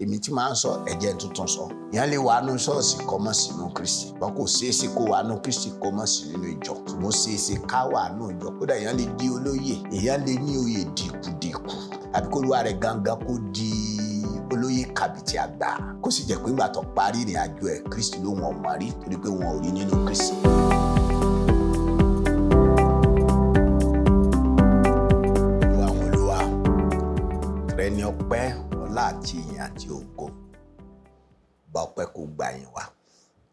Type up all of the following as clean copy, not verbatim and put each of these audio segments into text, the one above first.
Èmi tí màá ń sọ ẹ̀jẹ̀ tuntun sọ. Ìyẹn lè wà nù ṣọ́ọ̀ṣì kó mọ̀ sínú Kristi. Wọn kò ṣeé ṣe kó wà nù Kristi kó mọ̀ sí nínú ìjọ. Ṣùgbọ́n ṣeé ṣe ká wà nù ìjọ. Kódà ìyẹn lè di olóyè. Ìyẹn lè ní oyè dìkùdìkù. Àbí kó lúwa rẹ̀ gangan kó di olóyè kàbìtì àgbà. Kó sì jẹ́ pé ńgbà tó parí ìrìn àjò ẹ̀, Kristi ló wọn mọ̀ rí torí pé wọn ò rí nínú Kristi. Olúwa àwọn olúwa, rẹ ni ọpẹ́, ọlá àti ìyìn àti ògo. Gba ọpẹ́ kó gba ìyìn wa.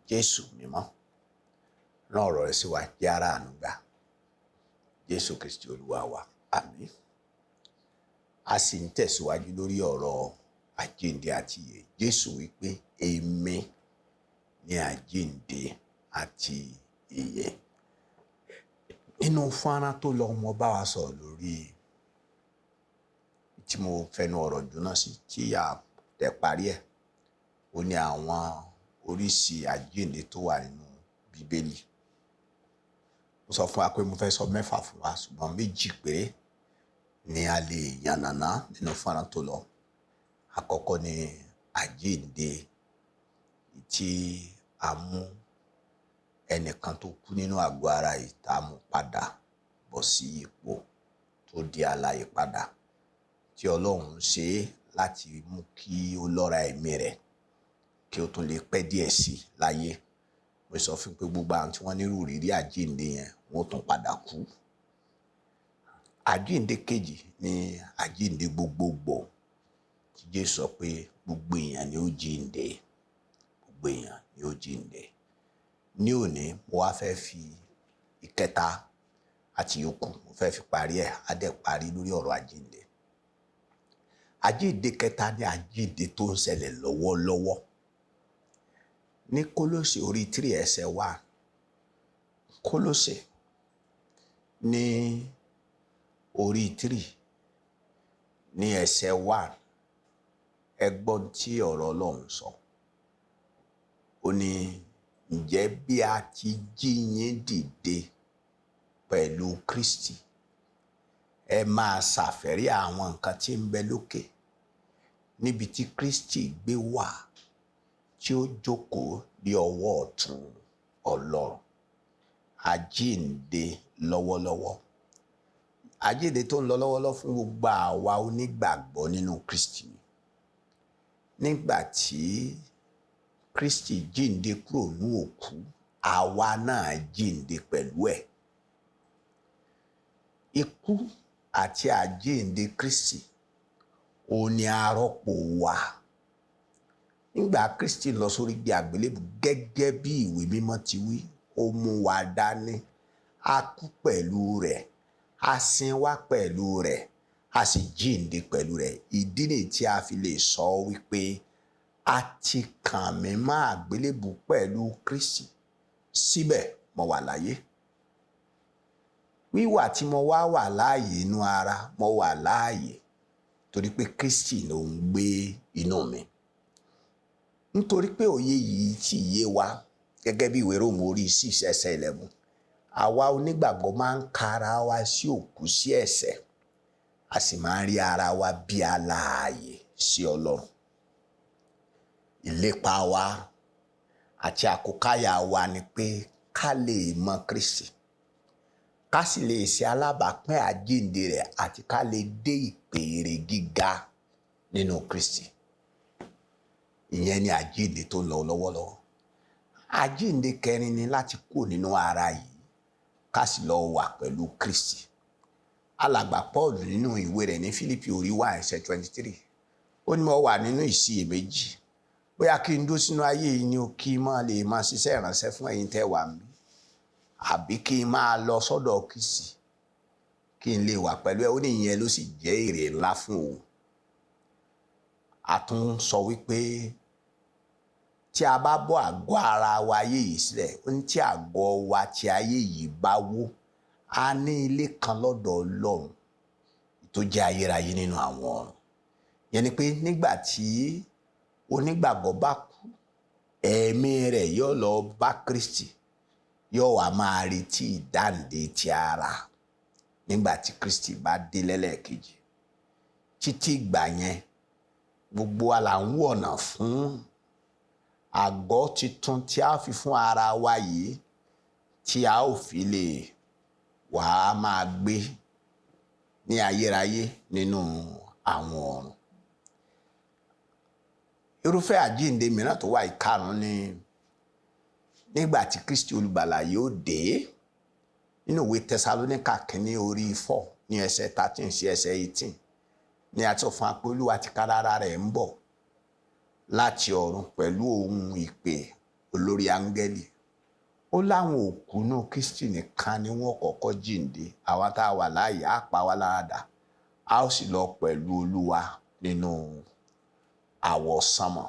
Jésù mímọ́, rán ọ̀rọ̀ rẹ sí wa, jẹ́ ara àánú gbà. Jésù Kristi Olúwa wa, àmín. A sì ń tẹ̀síwájú lórí ọ̀rọ̀ àjíǹde àti ìyè. Jésù wípé èmi ni àjíǹde àti ìyè. Nínú fọ́nrán tó lọ, mo bá wa sọ̀rọ̀ lórí tí mo fẹnu ọ̀rọ̀ jóná sí tí a tẹ̀ parí ẹ̀. Ó ní àwọn oríṣi àjíǹde tó wà nínú Bíbélì. Mo sọ fún wa pé mo fẹ́ sọ mẹ́fà fún wa, ṣùgbọ́n méjì péré ni a lè yànnàná nínú fọ́nrán tó lọ. Àkọ́kọ́ ni àjíǹde tí a mú ẹnìkan tó kú nínú àgọ́ ara yìí tá a mú padà bọ̀ sí ipò tó di alààyè padà, tí Ọlọ́run ṣe é láti mú kí ó lọ́ra ẹ̀mí rẹ̀ kí ó tún lè pẹ́ díẹ̀ sí i láyé. Mo sọ fún pé gbogbo àwọn tí wọ́n nírú ìrírí àjíǹde yẹn, wọ́n ó tún padà kú. Àjíǹde kejì ni àjíǹde gbogbogbò tí Jésù sọ pé gbogbo èèyàn ni ó jíǹde, gbogbo èèyàn ni ó jíǹde. Ní òní, mo wá fẹ́ fi ìkẹta àti ìyókù, mo fẹ́ fi parí ẹ̀, á dẹ̀ parí lórí ọ̀rọ̀ àjíǹde. Àjíǹde kẹta ni àjíǹde tó ń ṣẹlẹ̀ lọ́wọ́lọ́wọ́. Ní Kólósè orí 3 ẹsẹ̀ 1, Kólósè ní orí 3 ní ẹsẹ̀ 1, ẹ gbọ́ tí ọ̀rọ̀ Ọlọ́run sọ. Ó ní, ǹjẹ́ bí a ti jí yín dìde pẹ̀lú Kristi, ẹ máa ṣàfẹ́rí àwọn nǹkan tí ń bẹ lókè níbi tí Kristi gbé wà, tí ó jókòó ní ọwọ́ ọ̀tún Ọlọ́run. Àjíǹde lọ́wọ́lọ́wọ́. Àjíǹde tó ń lọ lọ́wọ́lọ́wọ́ fún gbogbo àwa onígbàgbọ́ nínú Kristi. Nígbà tí Kristi jíǹde kúrò ní òkú, àwa náà jíǹde pẹ̀lú ẹ̀. Ikú àti àjíǹde Kristi òun ni arọ́pò wa. Nígbà Kristi lọ sórí igi àgbélébùú gẹ́gẹ́ bí ìwé mímọ́ ti wí, ó mú wa dání, a kú pẹ̀lú rẹ̀, a sin wá pẹ̀lú rẹ̀, a sì jíǹde pẹ̀lú rẹ̀. Ìdí nìyí tí a fi lè sọ wípé a ti kàn mí mọ́ àgbélébùú pẹ̀lú Kristi, síbẹ̀ mo wà láyé. Wíwà tí mo wá wà láàyè inú ara, mo wà láàyè torí pé Kristi ló ń gbé inú mi. Nítorí pé òye yìí sì yé wa gẹ́gẹ́ bí ìwé Róòmù orí 6 ẹsẹ̀ 11. Àwa onígbàgbọ́ máa ń ka ara wa sí òkú sí ẹ̀ṣẹ̀, a sì máa ń rí ara wa bí alààyè sí Ọlọ́run. Ìlépa wa àti àkókáyà wa ni pé ká lè mọ Kristi, ká sì lè ṣe alábàápín àjíǹde rẹ̀ àti ká lè dé ìpèrè gíga nínú Kristi. Ìyẹn ni àjíǹde tó ń lọ lọ́wọ́lọ́wọ́. Àjíǹde kẹrin ni láti kúrò nínú ara yìí ká sì lọ wà pẹ̀lú Kristi. Alàgbà Paul nínú ìwé rẹ̀ ní Fílípì orí 1 ẹsẹ̀ 23. Ó ní mo wà nínú ìsiyèméjì. Bóyá kí n dúró sínú ayé yìí ni o, kí n máa lè máa ṣiṣẹ́ ìránṣẹ́ fún ẹ̀yin tẹ́ wà mí, àbí kí n máa lọ sọ́dọ̀ Kristi kí n lè wà pẹ̀lú ẹ. Ó ní ìyẹn ló sì jẹ́ èrè ńlá fún òun. A tún sọ wípé tí a bá bọ́ àgọ́ ara wa ayé yìí sílẹ̀, ó ní tí àgọ́ wa ti ayé yìí bá wó, a ní ilé kan lọ́dọ̀ Ọlọ́run tó jẹ́ ayérayé nínú àwọn ọ̀run. Ìyẹn ni pé nígbà tí onígbàgbọ́ bá kú, ẹ̀mí rẹ̀ yóò lọ bá Kristi, yóò wá máa retí ìdáǹdè ti ara nígbà tí Kristi bá dé lẹ́lẹ́kejì. Títí ìgbà yẹn, Gbogbo wa là ń wọ̀nà fún àgọ́ tuntun tí a fi fún ara wa yìí, tí a ó fi lè wà á máa gbé ní ayérayé nínú àwọn ọ̀run. Irúfẹ́ àjíǹde mìíràn tó wà, ìkarùn-ún, ni nígbà tí Kristi olùgbàlà yóò dé. Nínú ìwé Tẹsalóníkà kínní orí 4 ní ẹsẹ̀ 13 sí ẹsẹ̀ 18 ní a ti sọ fún wa pé Olúwa tìkára rẹ̀ ń bọ̀ láti ọ̀run pẹ̀lú ohùn ìpè olórí áńgẹ́lì. Ó láwọn òkú inú Kristi nìkan ni wọ́n kọ́kọ́ jíǹde. Àwa tá a wà láàyè á pa wá láradà, a ó sì lọ pẹ̀lú Olúwa nínú àwọsánmọ̀.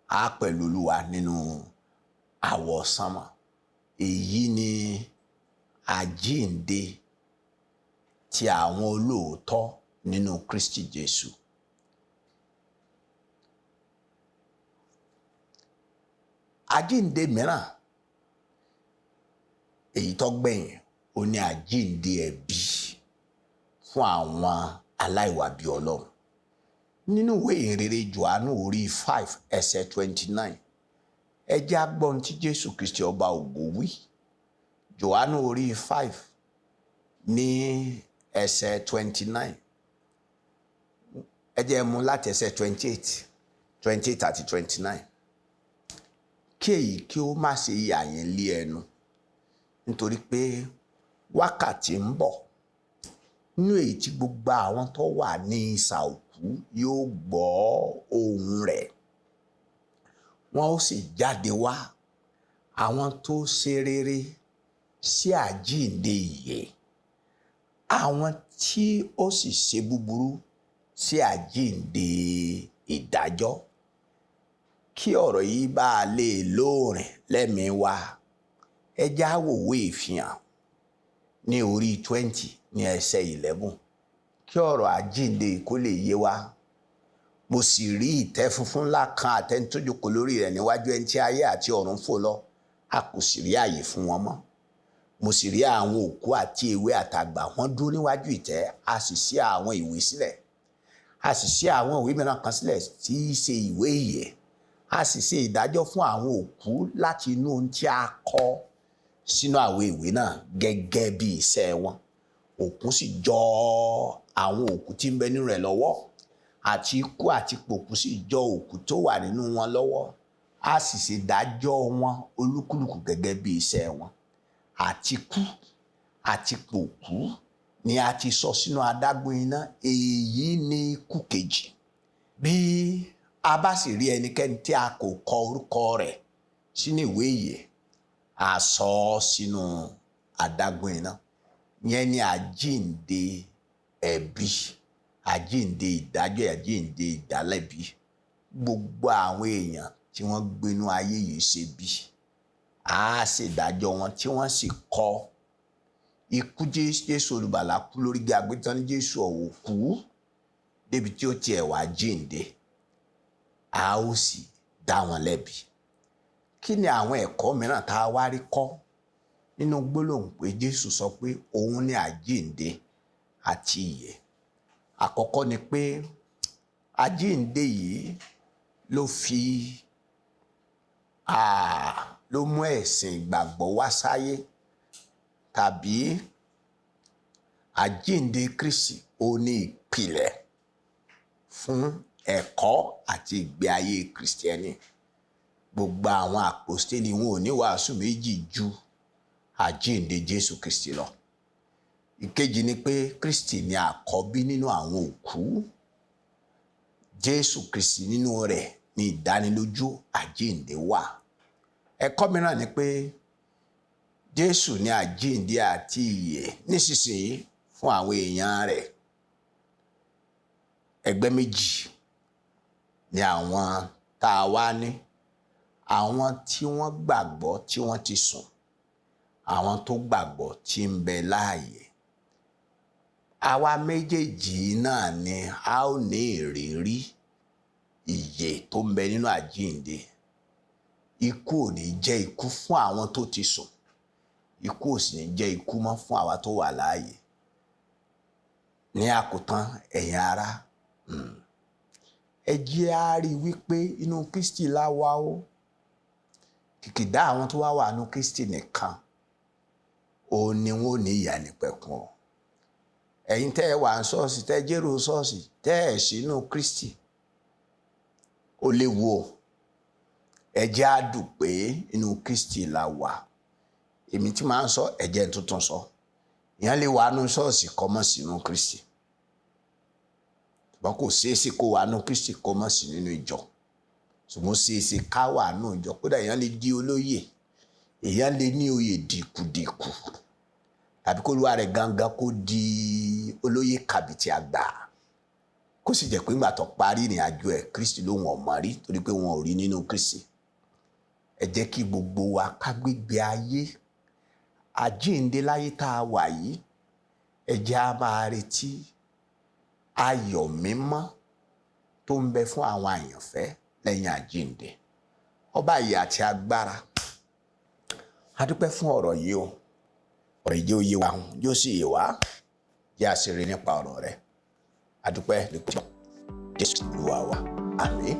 Á pẹ̀lú Olúwa nínú àwọsánmọ̀. Èyí ni àjíǹde ti àwọn olóòótọ́ nínú Kristi Jésù. Àjíǹde mìíràn èyí tó gbẹ̀yìn ó ní àjíǹde ẹ̀bi fún àwọn aláìwà bí Ọlọ́run. Nínú ìwé ìhìnrere Jòhánù orí 5 ẹsẹ̀ 29, ẹ jẹ́ á gbọ́ ohun tí Jésù Kristi ọba ògo wí. Jòhánù orí 5 ní ẹsẹ̀ 29. Ẹ jẹ́ mú láti ẹsẹ̀ 28, 28 àti 29. Kí èyí kí ó má ṣe yà yín lé ẹnu, nítorí pé wákàtí ń bọ̀ nínú èyí tí gbogbo àwọn tó wà ní isà òkú yóò gbọ́ ohùn rẹ̀, wọn ó sì jáde wá, àwọn tó ṣe rere sí àjíǹde ìyè, àwọn tí ó sì ṣe búburú sí àjíǹde ìdájọ́. Kí ọ̀rọ̀ yìí bá a lè lóòrìn lẹ́mìí wa, ẹ já wòwe ìfihàn ní orí 20 ní ẹsẹ̀ 11, kí ọ̀rọ̀ àjíǹde kó lè yé wa. Mo sì rí ìtẹ́ funfun ńlá kan àtẹni tó jókòó lórí rẹ̀, níwájú ẹni tí ayé àti ọ̀run fò lọ, a kò sì rí àyè fún wọn mọ́. Mo sì rí àwọn òkú àti èwe àtàgbà, wọ́n dúró níwájú ìtẹ́, a sì ṣí àwọn ìwé sílẹ̀. A sì ṣí àwọn ìwé mìíràn kan sílẹ̀ tí í ṣe ìwé ìyè. A sì ṣe ìdájọ́ fún àwọn òkú láti inú ohun tí a kọ sínú àwọn ìwé náà gẹ́gẹ́ bí iṣẹ́ wọn. Òkun sì jọ àwọn òkú tí ń bẹ nínú rẹ̀ lọ́wọ́, àti ikú àti pòkú sì jọ òkú tó wà nínú wọn lọ́wọ́. A sì ṣe ìdájọ́ wọn olúkúlùkù gẹ́gẹ́ bí iṣẹ́ wọn. Àti kú àti pòkú ni a ti sọ sínú adágún iná. Èyí ni ikú kejì. Bí a bá sì rí ẹnikẹ́ni tí a kò kọ orúkọ rẹ̀ sínú ìwé ìyè, a sọ ọ́ sínú adágún iná. Yẹn ni àjíǹde ẹ̀bi, àjíǹde ìdájọ́, àjíǹde ìdálẹ́bi. Gbogbo àwọn èèyàn tí wọ́n gbénú ayé yìí ṣe bí, a ṣèdájọ́ wọn tí wọ́n sì kọ ikú Jésù olùgbàlà kú lórí igi àgbélébùú ní Jésù ọ̀wọ̀ kú débi tí ó tiẹ̀ wá jíǹde, a ó sì dá wọn lẹ́bi. Kí ni àwọn ẹ̀kọ́ mìíràn tá a wá rí kọ́ nínú gbólóhùn pé Jésù sọ pé òun ni àjíǹde àti ìyè? Àkọ́kọ́ ni pé àjíǹde yìí ló fi ló mú ẹ̀sìn ìgbàgbọ́ wá sáyé, tàbí àjíǹde Kristi ó ní ìpìlẹ̀ fún ẹ̀kọ́ àti ìgbé ayé Kristẹni. Gbogbo àwọn àpòstélì wọn ò ní wàásù méjì ju àjíǹde Jésù Kristi lọ. Ìkejì ni pé Kristi ni àkọ́bí nínú àwọn òkú. Jésù Kristi, nínú rẹ̀ ni ìdánilójú àjíǹde wà. Ẹ̀kọ́ mìíràn ni pé Jésù ni àjíǹde àti ìyè nísinsìnyí fún àwọn èèyàn rẹ̀. Ẹgbẹ́ méjì ni àwọn tá a wá ní: àwọn tí wọ́n gbàgbọ́ tí wọ́n ti sùn, àwọn tó gbàgbọ́ tí ń bẹ láàyè. Àwa méjèèjì náà ni a ó ní ìrírí ìyè tó ń bẹ nínú àjíǹde. Ikú ò ní jẹ́ ikú fún àwọn tó ti sùn, ikú ò sì ní jẹ́ ikú mọ́ fún àwa tó wà láàyè. Ní àkótán, ẹ̀yin ará, Ẹ jẹ́ á rí i wípé inú Kristi la wà o. Kìkìdá àwọn tó wá wà nínú Kristi nìkan òun ni wọn ò ní ìyà nípẹ̀kun o. Ẹ̀yin tẹ́ ẹ wà ní ṣọ́ọ̀ṣì, tẹ́ ẹ jẹ́rò ṣọ́ọ̀ṣì, tẹ́ ẹ sínú Kristi, ó léwu o. Ẹ jẹ́ á dùn pé inú Kristi la wà. Èmi tí màá ń sọ, ẹ jẹ́ n tuntun sọ. Ìyẹn lè wà nínú ṣọ́ọ̀ṣì kó má sínú Kristi, ṣùgbọ́n kò ṣeé ṣe kó wà nínú Kristi kó má sí nínú ìjọ. Ṣùgbọ́n ṣeé ṣe ká wà nínú ìjọ. Kódà èèyàn lè di olóyè, èèyàn lè ní oyè dìkùdìkù, tàbí kó olúwa rẹ̀ gangan kó di olóyè kàbìtì àgbà, kó sì jẹ́ pé ńgbà tó parí ìrìn àjò ẹ̀, Kristi ló wọ̀n mọ́ rí, torí pé wọn ò rí nínú Kristi. Ẹ jẹ́ kí gbogbo wa ká gbégbé ayé àjíǹde láyé tá a wà yìí. Ẹ jẹ́ á máa retí ayọ̀ mímọ́ tó ń bẹ fún àwọn àyànfẹ́ lẹ́yìn àjíǹde. Ọba ìyè àti agbára, a dúpẹ́ fún ọ̀rọ̀ yìí o. Ọ̀rọ̀ yìí jẹ́ òye wa, yóò sì yé wa, jẹ́ àṣírí nípa ọ̀rọ̀ rẹ̀. A dúpẹ́ nípa Jésù Olúwa wa. Àmín.